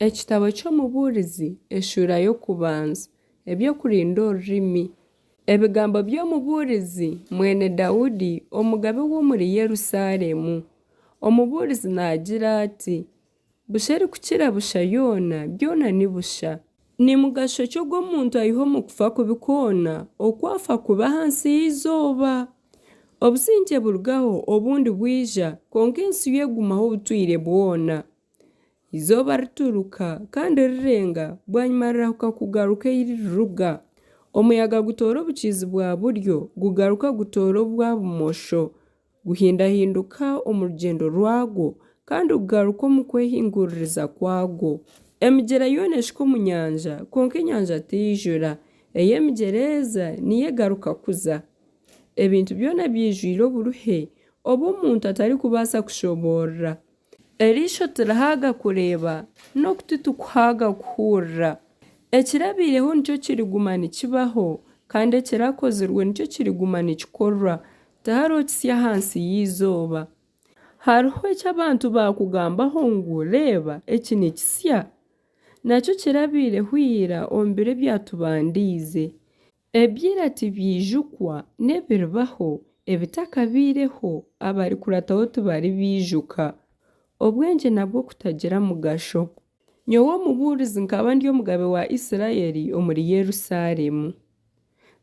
Ekitabo ky'Omubuurizi eshuura y'okubanza. Eby'okurinda orurimi. Ebigambo by'Omubuurizi, mwene Daudi, omugabe w'omuri Yerusalemu. Omubuurizi naagira ati, Busha erikukira busha yoona, byona ni busha. Ni mugasho ki ogu omuntu aiha omu kufa kubi kwona oku afa kubi ahansi y'eizooba? Obusingye burugaho obundi bwija, kwonka ensi yo egumaho obutwire bwona. Eizooba rituruka kandi rirenga, bwanyima rirahuka kugaruka ei ririruga. Omuyaga gutoora obukiizi-bwa-buryo, gugaruka gutoora obwa bumosho. Guhindahinduka omu rugyendo rwagwo, kandi gugaruka omu kwehinguririza kwagwo. Emigyera yoona eshuka omu nyanja, kwonka enyanja teijura. Ei emigyera eza niyo egaruka kuza. Ebintu byona byijwire oburuhe obu omuntu atarikubaasa kushoboorora. Eriisho tirihaaga kureeba, n'okutu tikuhaaga kuhurira. Ekirabaireho nikyo kiriguma nikibaho, kandi ekirakozirwe nikyo kiriguma nikikorwa. Tihariho kisya ahansi y'eizooba. Hariho eki abantu baakugambaho ngu, Reeba, eki ni kisya? Nakyo kirabaireho ira omu biro ebyatubandiize. Ebya ira tibyijukwa, n'ebiribaho, ebitakabaireho, abarikurataho tibaribiijuka. Obwengye nabwo kutagira mugasho. Nyowe omubuurizi nkaba ndi omugabe wa Isiraeli omuri Yerusaalemu.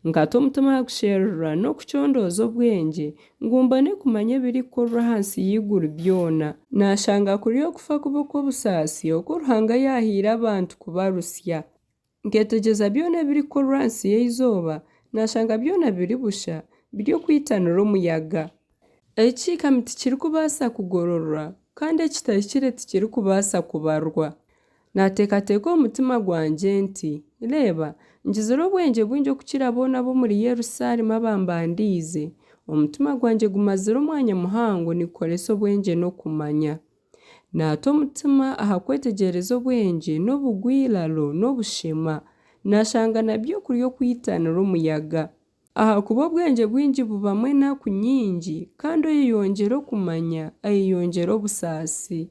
Nkata omutima aha kusherura n'okucondooza obwengye, ngu mbone kumanya ebirikukorwa ahansi y'eiguru byona. Naashanga kuri okufa kubi okw'obusaasi oku Ruhanga yaahaire abantu kubarusya. Nketegyereza byona ebirikukorwa ahansi y'eizooba, naashanga byona biri busha, biri okwitanira omuyaga. Ekihiikami tikirikubaasa kugororwa, kandi ekitahikire tikirikubaasa kubarwa. Naateekateeka omu mutima gwangye nti, Reeba, ngizire obwengye bwingi okukira boona ab'omuri Yerusaalemu abambandiize. Omutima gwangye gumazire omwanya muhango nigukoresa obwengye n'okumanya. Naata omutima aha kwetegyereza obwengye n'obugwa-eiraro n'obushema, naashanga nabyo kuri okwitanira omuyaga. Ahakuba obwengye bwingi bubamu enaku nyingi, kandi oyeyongyera okumanya ayeyongyera obusaasi.